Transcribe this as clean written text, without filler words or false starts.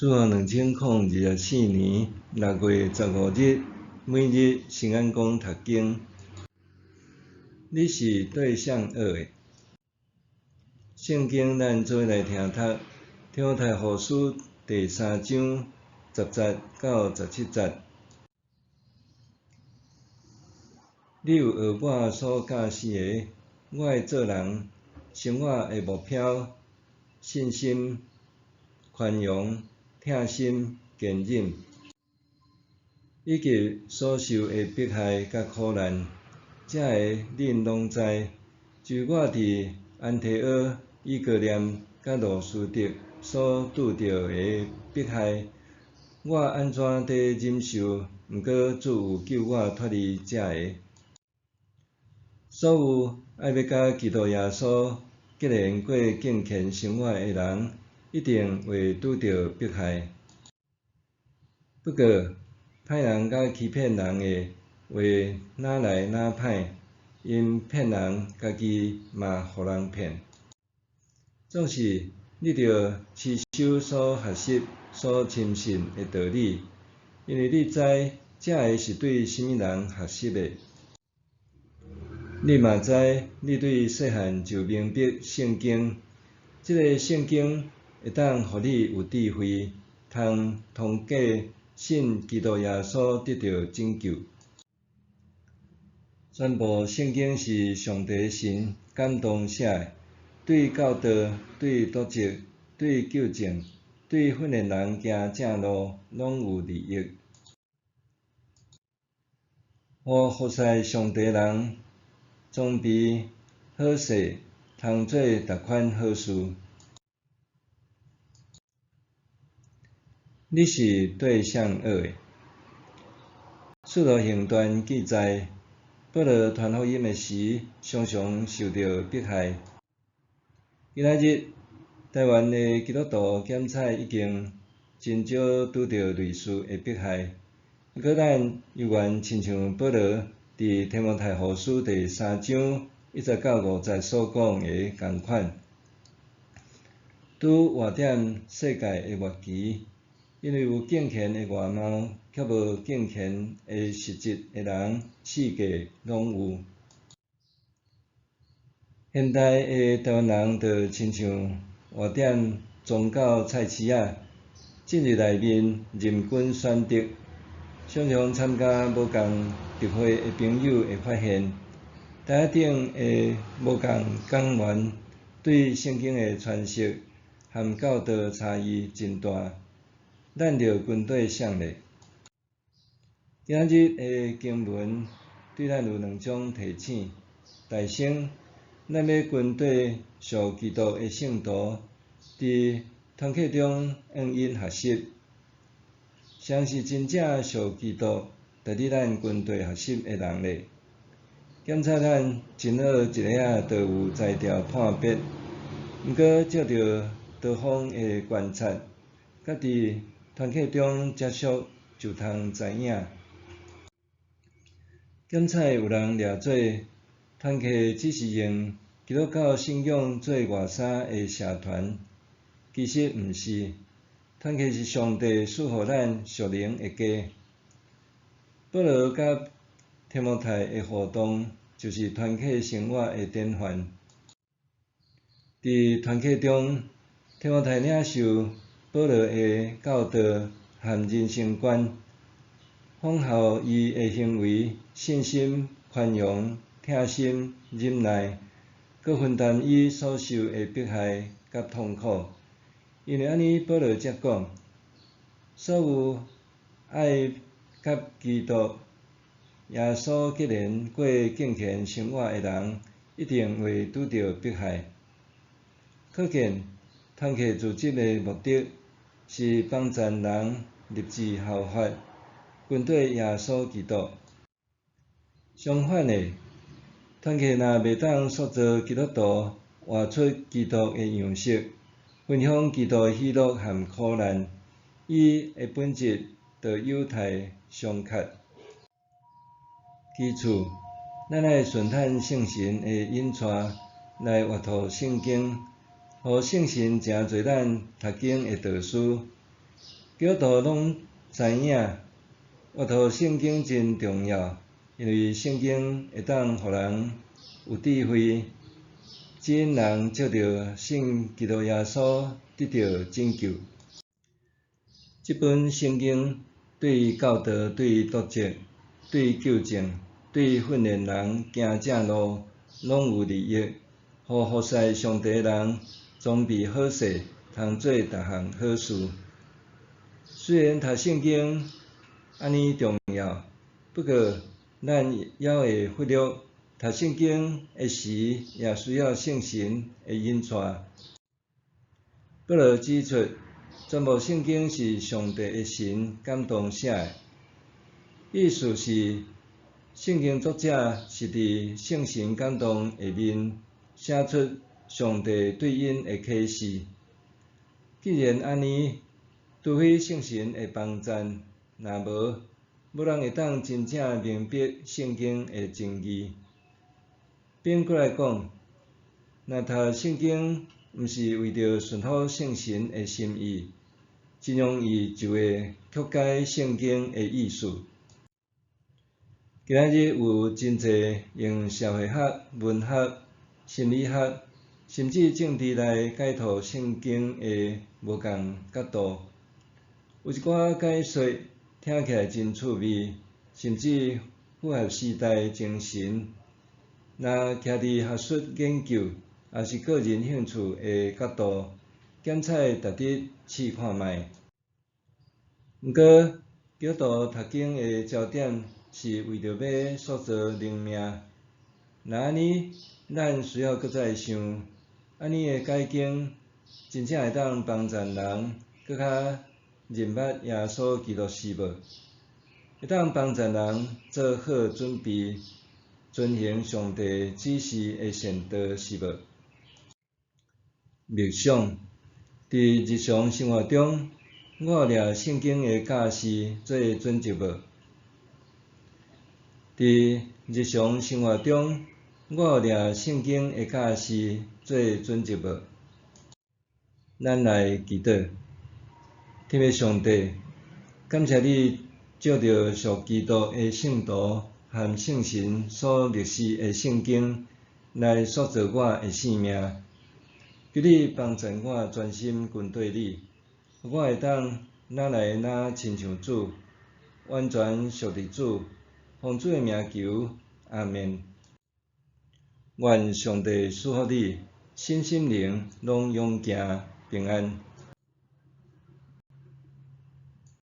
主後2024年6月15日，每日新眼光讀經。你是對誰學的？聖經咱做伙來聽讀，提摩太後書第三章10節到17節。你有學我所教示的，我的做人、生活的目標、信心、寬容、疼心、堅忍，以及所受的迫害佮苦難，這个恁攏知。就我佇安提阿、以哥念佮路司得所拄著的迫害，我按怎佇忍受？毋過主有救我脫離這个。所有愛欲佮基督耶穌結連過敬虔生活的人，一定會拄著迫害。不過，歹人佮欺騙人的話若來若歹，𪜶騙人，家己嘛予人騙。總是你著持守所學習、所深信的道理，因為你知這个是對啥物人學習的。你嘛知，你對細漢就明白聖經，這个聖經會當予你有智慧，通通過信基督耶穌得著拯救。全部聖經是上帝神感動寫的，對教導、對督責、對糾正、對訓練人行正路，攏有利益。予服侍上帝人裝備好勢，通做逐款好事。你是對誰學的？使徒行傳記載，保羅傳福音的時，常常受著迫害。今仔日，台灣的基督徒檢採已經真少拄著類似的迫害。毋過咱猶原親像保羅佇提摩太後書第三章1節到5節所講的仝款，拄活踮世界的末期，因為有敬虔的外貌，卻無敬虔的實質的人，四界攏有。現代的台灣人就親像活踮宗教菜市仔，進入內面任君選擇。常常參加無仝特會的朋友會發現，台仔頂的無仝講員對聖經的詮釋和教導差異真大。咱著跟綴誰咧？今仔日的經文對咱有兩種提醒。大先，咱欲跟綴屬基督的聖徒，佇團契中向𪜶學習。誰是真正屬基督、值得咱跟綴學習的人咧？檢查咱真好一下仔就有才調判別，毋過藉著多方的觀察，佮佇團契中接觸，就通知影。檢採有人掠做團契只是用基督教信仰做外衫的社團，其實毋是。團契是上帝賜予咱屬靈的家。保羅佮提摩太的互動，就是團契生活的典範。佇團契中，提摩太領受保羅的教導和人生觀，仿效伊的行為、信心、寬容、疼心、忍耐，閣分擔伊所受的迫害佮痛苦。因為按呢，保羅才講：所有愛佮基督耶穌結連過敬虔生活的人，一定會拄著迫害。可見，團契組織的目的是幫贊人立志效法，跟綴耶穌基督。相反的，團契若袂當塑造基督徒活出基督的樣式，分享基督的喜樂和苦難，伊的本質就有待商榷。其次，咱愛順趁聖神的引帶來閱讀聖經，予聖神成做咱讀經的導師。基督徒攏知影，閱讀聖經真重要，因為聖經會當予人有智慧，指引人藉著信基督耶穌得著拯救。這本聖經對教導、對督責、對糾正、對訓練人行正路，攏有利益，予服侍上帝的人裝備好勢，通做逐項好事。雖然讀聖經按呢重要，不過咱猶會忽略讀聖經的時，也需要聖神的引帶。保羅指出，全部聖經是上帝的神感動寫的，意思是聖經作者是佇聖神感動下面寫出上帝對𪜶的啟示。既然按呢，除非聖神的幫贊，若無，無人會當真正明白聖經的真義。反過來講，若讀聖經毋是為著順服聖神的心意，真容易就會曲解聖經的意思。今仔日有真濟用社會學、文學、心理學，甚至政治來解讀聖經的無仝角度。有一寡解說聽起來真趣味，甚至符合時代精神。若徛佇學術研究，抑是個人興趣的角度，檢採值得試看覓。毋過，基督徒讀經的焦點是為著欲塑造靈命。若按呢，咱需要閣再想，按呢的解經真正會當幫助人閣較認捌耶穌基督是無？會當幫助人做好準備，遵行上帝指示的善道是無？默想，佇日常生活中，我有掠聖經的教示做準則無？佇日常生活中，我有掠聖經的教示做準則無？咱來祈禱，天父上帝，感謝你藉著屬基督的聖徒和聖神所默示的聖經來塑造我的生命。求你幫助我專心跟綴你，予我會當愈來愈親像主，完全屬佇主，奉主的名求，阿們。願上帝賜福你，身心靈攏勇健平安。